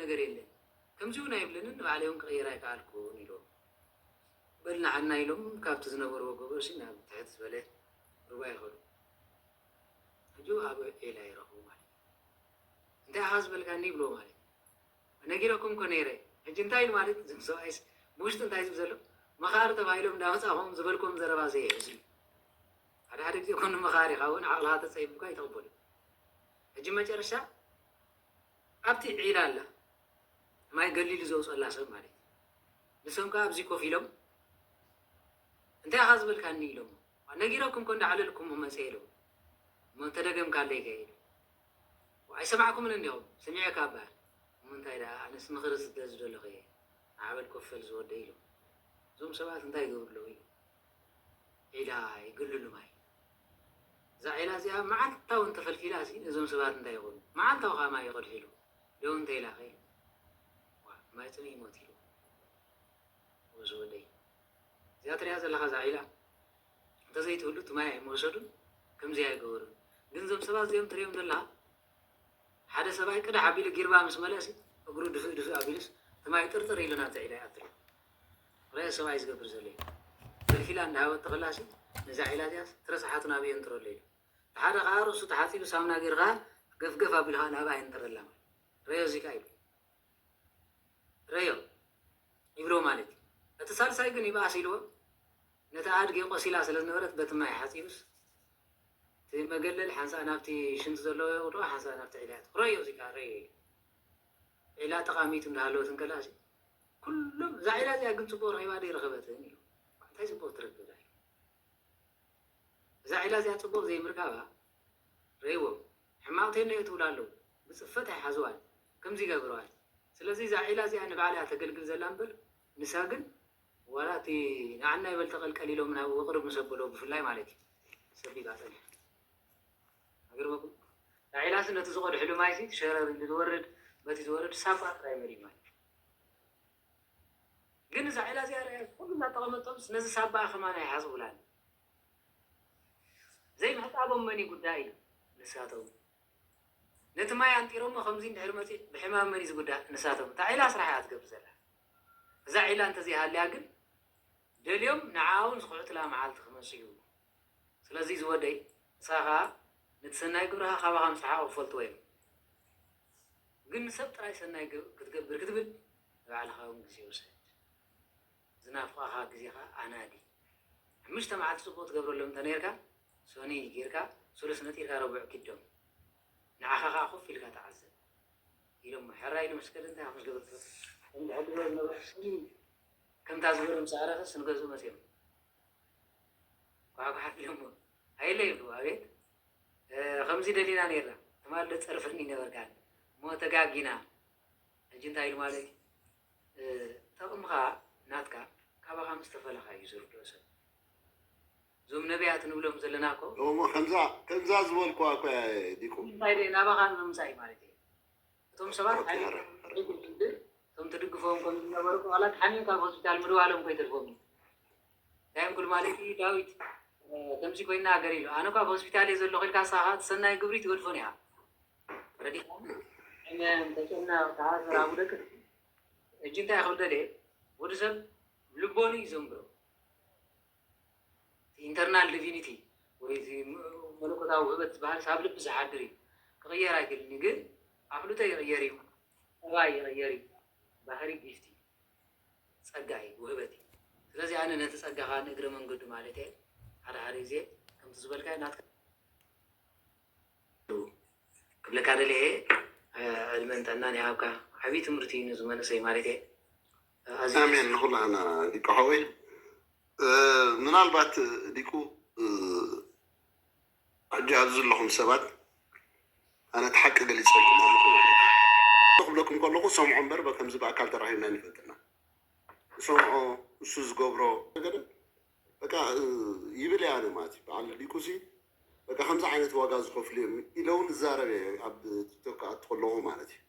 ነገር የለን። ከምዚ እውን ኣይብለንን፣ ንባዕለይ እውን ክቕይር ኣይከኣልኩን ኢልዎም። በል ንዓና ኢሎም ካብቲ ዝነበርዎ ጎቦ እሲ ናብ ትሕት ዝበለ ሩባ ይኸዱ። ሕጂ ኣብ ዒላ ይረኽቡ ማለት እዩ። እንታይ ኢኻ ዝበልካኒ ይብልዎ ማለት እዩ። ነጊረኩም እኮ ነይረ። ሕጂ እንታይ ኢሉ ማለት እዞም ሰብኣይስ ብውሽጢ እንታይ ዝብል ዘሎ መኻሪ ተባሂሎም እንዳመፃኹም ዝበልኩም ዘረባ ዘየሕዝሉ። ሓደ ሓደ ግዜ ኮኑ መኻሪ ኢኻ እውን ዓቕልኻ ተፀይቡካ ይተቕበሉ። ሕጂ መጨረሻ ኣብቲ ዒላ ኣላ ማይ ገሊሉ ዘውፀላ ሰብ ማለት እዩ። ንሶም ከዓ ኣብዚ ኮፍ ኢሎም እንታይ ኢኻ ዝበልካኒ ኢሎም ነጊረኩም እኮ እንዳዓለልኩም መፀ ኢሎም እሞ እንተደገምካለይ ከ ኢሉ ኣይሰማዕኩምን እንዲኹም ስሚዐካ ኣባል እሞ እንታይ ደኣ ኣነስ ምኽሪ ዝደዚ ዘለኹ እየ ንዓበል ኮፈል ዝወደ ኢሎም እዞም ሰባት እንታይ ይገብሩ ኣለዉ ኢሉ ዒላ ይግልሉ ማይ እዛ ዒላ እዚኣ መዓልታዊ እንተፈልፊላ ሲ ነዞም ሰባት እንታይ ይኾኑ መዓልታዊ ከዓ ማይ ይቐድሑ ኢሉ ደው እንተኢላኸ ኢሉ ማይ ፅምኢ ይሞት ኢሉ ዝወደይ እዚኣ ትሪኣ ዘለኻ እዛ ዒላ እንተዘይትህሉ እቲ ማይ ኣይምወሰዱን ከምዚ ኣይገበሩን ግን እዞም ሰባት እዚኦም ትሪኦም ዘለኻ ሓደ ሰብኣይ ቅዳሕ ኣቢሉ ጊርባ ምስ መለሲ እግሩ ድፍእ ድፍእ ኣቢሉስ እቲ ማይ ጥርጥር ኢሉ ናብቲ ዒላ ይኣትሉ ረ ሰብኣይ ዝገብር ዘሎ እዩ ፈልፊላ እንዳሃወት ተኸላሲ ነዛ ዒላ እዚኣስ ትረስሓቱ ናበይ የንጥረሉ ኢሉ ሓደ ከዓ ርእሱ ተሓፂቡ ሳምና ገይርካ ገፍገፍ ኣቢልካ ናብኣ የንጥረላ ረዮ እዚካ ኢሉ ረዮ ይብሎ ማለት እዩ። እቲ ሳልሳይ ግን ይብኣስ ኢልዎ ነቲ ኣድጊ ቆሲላ ስለ ዝነበረት በቲ ማይ ሓፂቡስ እቲ መገለል ሓንሳእ ናብቲ ሽንቲ ዘለዎ የውድቆ ሓንሳእ ናብቲ ዒላ የትኩሮ እዩ እዚካ ረዮ ኢሉ ዒላ ጠቓሚቱ እንዳሃለወት እንከላ ኩሎም እዛ ዒላ እዚኣ ግን ፅቡቅ ረኺባ ዶ ይረኸበትን ኢሉ እንታይ ፅቡቅ ትረክብ እዛ ዒላ እዚኣ ፅቡቅ ዘይምርካባ ረይዎም ሕማቅ ቴኖ እየ ትብሉ ኣለዉ ብፅፈት ኣይሓዝዋን ከምዚ ይገብረዋን ስለዚ እዛ ዒላ እዚኣ ንባዕላ እያ ተገልግል ዘላ እምበር ንሳ ግን ዋላ እቲ ንዓና ይበል ተቀልቀል ኢሎም ናብ ውቅርብ ምስ ኣበሎ ብፍላይ ማለት እዩ ሰቢባ ፀኒሓ ኣገርመኩም እዛ ዒላሲ ነቲ ዝቀድሕሉ ማይሲ ሸረር ኢሉ ዝወርድ በቲ ዝወርድ ሳባ ጥራይ መሪማ ግን እዛ ዒላ እዚኣ ርኣያ ኩሉ እናጠቐመጦምስ ነዚ ሳባኣ ከማን ኣይሓዝኡላን ዘይምሕፃቦም መን ይጉዳእ እዩ ንሳቶም ነቲ ማይ ኣንጢሮሞ ከምዚ እንድሕር መፂእ ብሕማም መን እዩ ዝጉዳእ ንሳቶም እታ ዒላ ስራሕ እያ ትገብር ዘላ እዛ ዒላ እንተዘይሃልያ ግን ደልዮም ንዓኣ እውን ዝኹዕትላ መዓልቲ ክመፅእ እዩ ስለዚ ዝወደይ ንስኻ ከዓ ነቲ ሰናይ ግብርኻ ካባኻ ምስ ረሓቑ ክፈልጥዎ እዮም ግን ንሰብ ጥራይ ሰናይ ክትገብር ክትብል ንባዕልኻ እውን ግዜ ውሰድ ዝናፍቐኻ ግዜ ከዓ ኣናዲ ሓሙሽተ መዓልቲ ፅቡቕ ትገብረሎም እንተ ነርካ ሶኒ ጌርካ ሱሉስ ነጢርካ ረቡዕ ኪዶም ንዓኻ ከዓ ኮፍ ኢልካ ተዓዘብ ኢሎም ሕራይ ንመስቀል እንታይ ምስ ገበርቶ ከምዝሕድሮ ዝነበሩ ከምታ ዝበሎም ሳዕረኸስ ንገዝኡ መፅኦም ኳዕኳዕ ኣቢሎሞ ሃይለ ይብሉ ኣቤት ከምዚ ደሊና ነርና ትማል ዶ ፀርፈኒ ነበርካን እሞ ተጋጊና ሕጂ እንታይ ኢሉ ማለት እዩ ጠቕምኻ ናትካ ካባኻ ምስ ተፈለኻ እዩ ዝርድኦ ሰብ እዞም ነቢያት ንብሎም ዘለና እኮ እሞ ከምዛ ከምዛ ዝበልኩዋ እኮ ዲቁ እንታይ ደ ናባኻ ንምምፃእ እዩ ማለት እዩ እቶም ሰባት እቶም ትድግፎም ከም ዝነበሩ ዋላ ሓሚም ካብ ሆስፒታል ምድዋሎም ኮይተርፎም እንታይ እዮም ክሉ ማለት እዩ ዳዊት ከምዚ ኮይና ሃገር ኢሉ ኣነ እኳ ኣብ ሆስፒታል እየ ዘለኹ ኢልካ ሳኻ ሰናይ ግብሪ ትገድፎን ኢኻ ረዲኻ ሕመም ተጨና ተሃሰር ኣብኡ ደቂ ሕጂ እንታይ ክብል ደልየ ወዲ ሰብ ልቦኑ እዩ ዘንብሮ ኢንተርናል ዲቪኒቲ ወይ መለኮታዊ ውህበት ዝበሃል ኣብ ልቢ ዝሓድር እዩ ክቕየር ኣይክልን ግን ኣፍልጦ ይቕየር እዩ ጠባይ ይቕየር እዩ ባህሪ ጊፍቲ ጸጋ እዩ ውህበት እዩ ስለዚ ኣነ ነቲ ጸጋ ከዓ ንእግረ መንገዱ ማለት እየ ሓደ ሓደ ግዜ ከምቲ ዝበልካ ናትካ ክብለካ ደልየ ዕድመን ጥዕናን ይሃብካ ዓብዪ ትምህርቲ እዩ ንዚ መንእሰይ ማለት እየ ኣሜን ንኩላህና ሊቀ ሓወይ ምናልባት ሊቁ ሕጂ ኣብዚ ዘለኹም ሰባት ኣነ እቲ ሓቂ ገሊፀልኩም ኣለኹ ማለት እዩ ክብለኩም ከለኹ ሰምዖ እምበር ከምዚ ብኣካል ተራኺብና ንፈልጥና ሰምዖ እሱ ዝገብሮ ገደ በቃ ይብል እያ ማለት እዩ በዓል ሊቁ ሲ በቃ ከምዚ ዓይነት ዋጋ ዝኸፍሉ እዮም ኢለ እውን እዛረብ እየ ኣብ ቲክቶክ ክኣቱ ከለኹ ማለት እዩ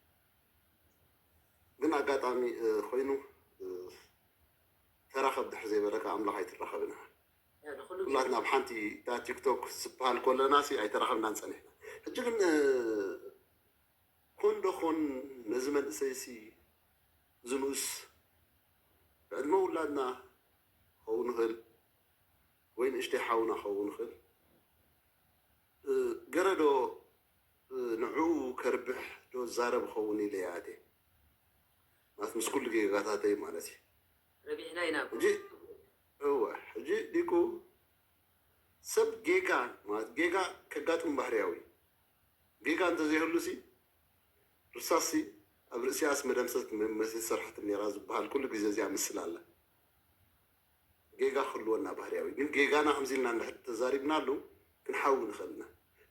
ግን ኣጋጣሚ ኮይኑ ተራኸብ ድሕር ዘይበለካ ኣምላኽ ኣይትራኸብን ኢኻ ኩላትና ኣብ ሓንቲ እታ ቲክቶክ ዝበሃል ከለና ሲ ኣይተራኸብናን ፀኒሕና ሕጂ ግን ኮን ዶ ኾን ነዚ መንእሰይሲ፣ እዚ ንኡስ፣ ብዕድመ ውላድና ክኸውን ይኽእል ወይ ንእሽተይ ሓውና ክኸውን ይኽእል፣ እ፣ ገረዶ፣ እ፣ ንዕኡ ከርብሕ ዶ ዛረብ ኸውን ኢለ እየ ኣትየ። ማለት ምስ ኩሉ ጌጋታተይ ማለት እዩ። ረቢሕና ኢና። ሕጂ እወ፣ ሕጂ ዲቁ ሰብ ጌጋ ማለት ጌጋ ከጋጥም ባህርያዊ። ጌጋ እንተዘይህሉሲ ርሳሲ ኣብ ርእሲያስ መደምሰስ መ- መስ ሰርሐት ነራ ዝበሃል ኩሉ ግዜ እዚኣ ምስል ኣላ። ጌጋ ክህልወና ባህርያዊ፣ ግን ጌጋና ከምዚ ኢልና እንድሕር ተዛሪብናሉ ክንሓዊ ንኽእል ኢና።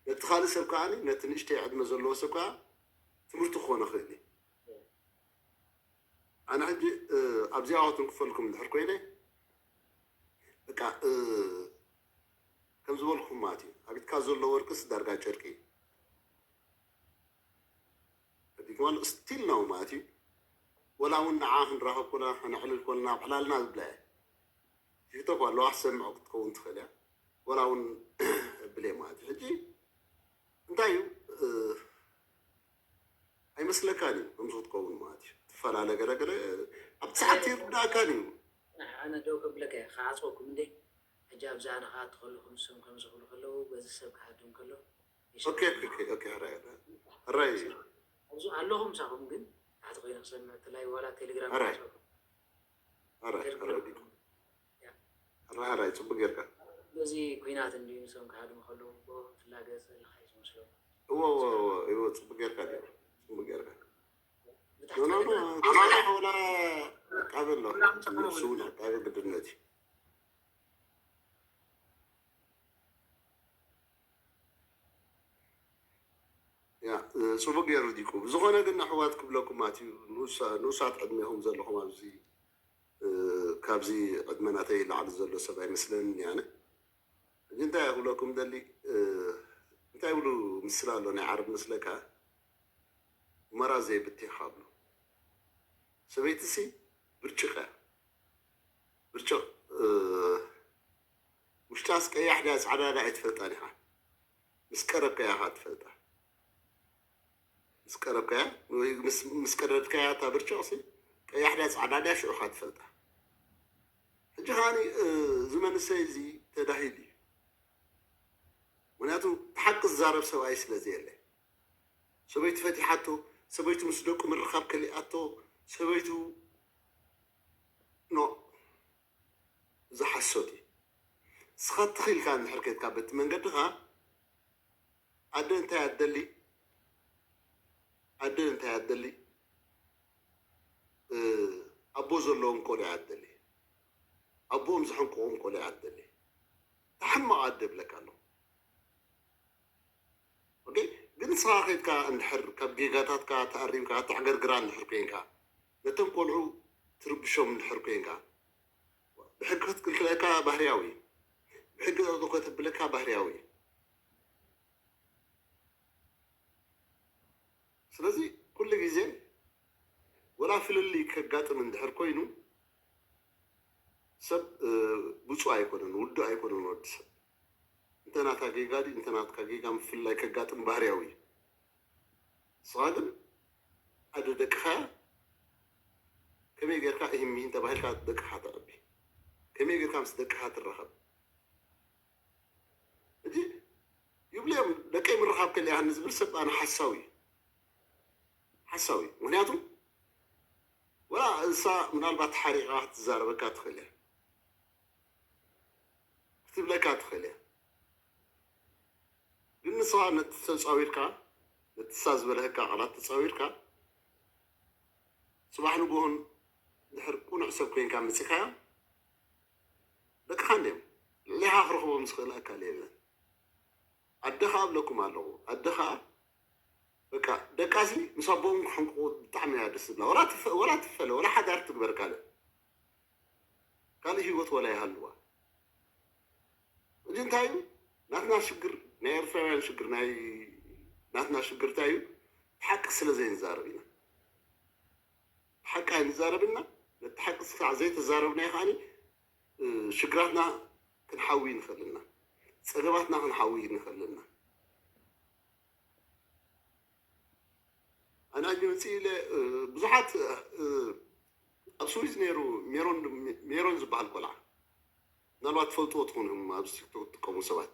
ነቲ ካልእ ሰብ ከኣ ነቲ ንእሽተይ ዕድመ ዘለዎ ሰብ ከኣ ትምህርቲ ክኾነ ክእል እዩ። ኣነ ሕጂ ኣብዚኣ ክፍልኩም እንድሕር ኮይነ በቃ ከም ዝበልኩም ማለት እዩ። ኣብ ኢድካ ዘሎ ወርቅስ ዳርጋ ጨርቂ እዩ። ዲግማሉ ስቲል ነው ማለት እዩ። ወላ እውን ንዓ ክንራኸብ ኮና ከነዕልል ኮና ኣብ ዕላልና ዝብላ እየ። ቲክቶክ ኣለዋ ክሰምዕ ክትከውን ትኽእል እያ። ወላ እውን እብል እየ ማለት እዩ። ሕጂ እንታይ እዩ ኣይመስለካን እዩ ከምዚ ክትከውን ማለት እዩ። ትፈላለ ገለገለ ኣብቲ ሰዓት ይርዳእካን እዩ። ኣነ ደው ከብለካ እየ ክዓፅወኩም እንዴ። ሕጂ ኣብዛ ኣነ ከዓ ትኸልኹ ንሶም ከምዚ ክብሉ ከለዉ በዚ ሰብ ክሃድም ከሎ ኦኬ ኦኬ ኦኬ ኦኬ ሕራይ ሕራይ ኣብዚ ኣለኹ ምሳኹም ግን ታሕቲ ኮይነ ክሰምዕ ትላይ ዋላ ቴሌግራም ሕራይ ክዓፅወኩም ሕራይ ሕራይ ዲኩ ሕራይ ሕራይ ፅቡቅ ጌርካ በዚ ኩናት እንድዩ ንሶም ክሃድሙ ከለዉ ብኡ ትላገፅ ዘለካ እዩ ዝመስሎም እዎ እዎ እዎ እዎ ፅቡቅ ጌርካ ዲኩ ፅቡቅ ጌርካ ብታሕቲ ኖ ኖ ኮይነ ኖ ኖ ኖ ወላ ቃበል ነው ንሱ እውን ቃበል ግድነት እዩ ያ ጽቡቅ ገይሩ ዲቁ ብዝኾነ ግን ኣሕዋት ክብለኩም ማለት እዩ ንኡሳ- ንኡሳት ዕድሜኹም ዘለኹም ኣብዚ እ፣ ካብዚ ዕድመ ናተይ ላዕሊ ዘሎ ሰብ ኣይመስለንን ኣነ ሕጂ እንታይ ክብለኩም ደሊ እ፣ እንታይ ብሉ ምስላ ኣሎ ናይ ዓረብ መስለካ መራ ዘይብቴኻ ብሉ ሰበይትሲ ብርጭቕ እያ ብርጭቕ እ፣ ውሽጣስ ቀያሕ ድያ ፃዕዳ ድያ ኣይትፈልጣን ኢኻ ምስ ቀረብካያ ኢኻ ትፈልጣ ምስ ቀረብካያ ወይ ምስ ምስ ቀደድካያ እታ ብርጭቕሲ ቀያሕ ድያ ፃዕዳ ድያ ሽዑ ኢኻ ትፈልጣ ሕጂ ከዓኒ እ፣ እዚ መንእሰይ እዚ ተዳሂሉ እዩ ምክንያቱ ሓቂ ዝዛረብ ሰብኣይ ስለ ዘየለ ሰበይቱ ፈቲሓቶ ሰበይቱ ምስ ደቁ ምርኻብ ከሊኣቶ ሰበይቱ ኖ እዚ ሓሶት እዩ እስኻ ትኽኢልካ እንድሕር ከድካ በቲ መንገድኻ ኣደ እንታይ ኣደሊ ኣደ እንታይ ኣደሊ ኣቦ ዘለዎም ቆልዑ ኣደሊ ኣቦኦም ዝሕንቅቖም ቆልዑ ኣደሊ ተሓማቕ ኣደ ብለካ ኣሎ ኦኬ ግን ንስኻ ከድካ እንድሕር ካብ ጌጋታትካ ተኣሪምካ ተዕገርግራ እንድሕር ኮይንካ ነቶም ቆልዑ ትርብሾም እንድሕር ኮይንካ ብሕጊ ክትክልክለካ ባህርያዊ እዩ ብሕጊ ጠጠው ከተብለካ ባህርያዊ እዩ ስለዚ ኩሉ ግዜ ወላ ፍልልይ ከጋጥም እንድሕር ኮይኑ ሰብ ብፁዕ ኣይኮነን ውዱእ ኣይኮነን ወዲ ሰብ እንተ ናታ ጌጋ ድዩ እንተ ናትካ ጌጋ ምፍልላይ ከጋጥም ባህርያዊ እዩ ንስኻ ግን ኣደ ደቅኻ ከመይ ጌርካ እሂም ምሂን ተባሂልካ ደቅኻ ተዕቢ ከመይ ጌርካ ምስ ደቅኻ ትራኸብ ሕጂ ይብሉ እዮም ደቀይ ምርኻብ ከሊኣኒ ዝብል ሰብ ኣነ ሓሳዊ እዩ ሓሳዊ እዩ ምክንያቱ ወላ እሳ ምናልባት ሓሪቓ ክትዛረበካ ትኽእል እያ ክትብለካ ትኽእል እያ ግን ንስኻ ነቲ ተፃዊርካ ነቲ እሳ ዝበለህካ ቃላት ተፃዊርካ ፅባሕ ንግሆን ድሕር ቁኑዕ ሰብ ኮይንካ መፂኻዮ ደቅኻ እንድዮም ልዕሊኻ ክረኽቦም ዝኽእል ኣካል የለን ኣደ ከዓ እብለኩም ኣለኹ ኣደ ከዓ በቃ ደቃሲ ምስ ኣቦኦም ክሕንቁ ብጣዕሚ እያ ደስ ዝብላ ወላ ትፈ- ወላ ትፈለ ወላ ሓዳር ትግበር ካልእ ካልእ ህይወት ወላ ይሃልዋ እዚ እንታይ እዩ ናትና ሽግር ናይ ኤርትራውያን ሽግር ናይ ናትና ሽግር እንታይ እዩ ሓቂ ስለ ዘይንዛረብ ኢና ሓቂ ኣይንዛረብና ነቲ ሓቂ ስካዕ ዘይተዛረብናዮ ከዓኒ ሽግራትና ክንሓዊ ንኽእል ኢና ፀገማትና ክንሓዊ ንኽእል ኢና ሕጂ መፅእ ኢለ ብዙሓት ኣብ ስዊዝ ነይሩ ሜሮን ዝበሃል ቆልዓ፣ ምናልባት ትፈልጥዎ ትኾኑ ኣብዚ ቲክቶክ ትጥቀሙ ሰባት።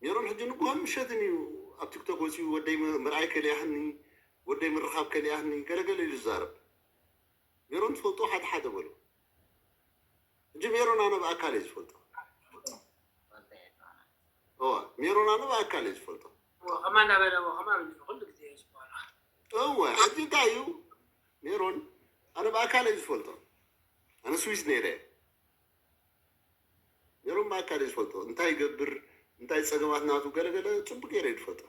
ሜሮን ሕጂ ንጉሆን ምሸትን እዩ ኣብ ቲክቶክ ወፂኡ፣ ወደይ ምርኣይ ከሊኣህኒ፣ ወደይ ምርኻብ ከሊኣህኒ ገለገለ ኢሉ ዝዛረብ። ሜሮን ትፈልጥዎ ሓደ ሓደ በሉ። ሕጂ ሜሮን ኣነ ብኣካል እየ ዝፈልጦ። ሜሮን ኣነ ብኣካል እየ ዝፈልጦ። ከማ እንዳበለ ከማ ኩሉ ግዜ ዝበሃሉ እወ። ሕጂ እንታይ እዩ ሜሮን ኣነ ብኣካል እየ ዝፈልጦ። ኣነ ስዊዝ ነይረ። ሜሮን ብኣካል እየ ዝፈልጦ። እንታይ ይገብር፣ እንታይ ፀገማት ናቱ ገለገለ ፅቡቅ ገይረ እየ ዝፈልጦ።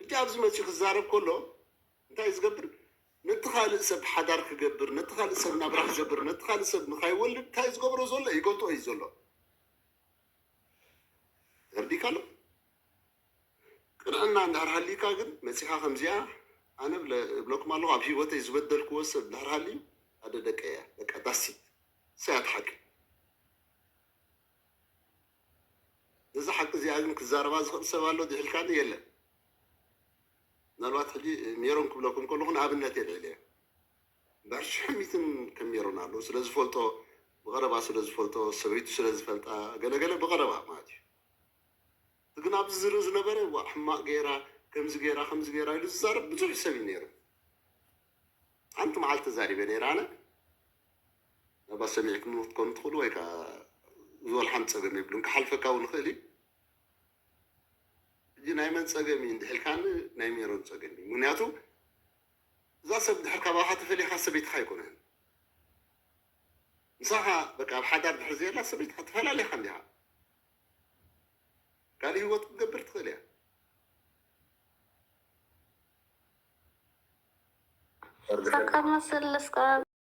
ሕጂ ኣብዚ መፅኡ ክዛረብ ከሎ እንታይ እዩ ዝገብር? ነቲ ካልእ ሰብ ሓዳር ክገብር፣ ነቲ ካልእ ሰብ ናብራ ክገብር፣ ነቲ ካልእ ሰብ ንካይወልድ እንታይ ዝገብሮ ዘሎ ይገልጦ እዩ ዘሎ። ተረዲካ ኣሎ። ቅንዕና እንድሕር ሃሊካ ግን መፂኻ ከምዚኣ ኣነ እብለኩም ኣለኹ፣ ኣብ ሂወተይ ዝበደልክዎ ሰብ እንድሕር ሃልዩ ኣደ ደቀ እያ። በቃ ዳሲት ሰያት ሓቂ ነዚ ሓቂ እዚኣ ግን ክዛረባ ዝኽእል ሰብ ኣሎ ድሒልካኒ የለን። ምናልባት ሕጂ ሜሮን ክብለኩም ከለኹ ንኣብነት እየ ልዕል እየ። እምበር ሽሕሚትን ከም ሜሮን ኣለዉ ስለ ዝፈልጦ፣ ብቐረባ ስለ ዝፈልጦ፣ ሰበይቱ ስለ ዝፈልጣ፣ ገለገለ ብቐረባ ማለት እዩ። እቲ ግን ኣብዚ ዝርኢ ዝነበረ ዋ ሕማቕ ገይራ፣ ከምዚ ገይራ፣ ከምዚ ገይራ ኢሉ ዝዛረብ ብዙሕ ሰብ እዩ ነይሩ። ሓንቲ መዓልቲ ተዛሪበ ነይረ ኣነ። ናባ ሰሚዕኩም ክትኮኑ ትኽእሉ ወይ ከዓ ዝወልሓም ፀገም የብሉን። ክሓልፈካ እውን ይኽእል እዩ። ሕጂ ናይ መን ፀገም እዩ እንድሕልካኒ ናይ ሜሮን ፀገም እዩ። ምክንያቱ እዛ ሰብ ድሕር ካባኻ ተፈሊኻ ሰበይትኻ ኣይኮነን። ምሳኻ በቃ ኣብ ሓዳር ድሕር ዘየላ ሰበይትኻ ተፈላለኻ እንዲኻ ካልእ ህይወት ክትገብር ትኽእል እያ። ፈቃድ መሰለስካ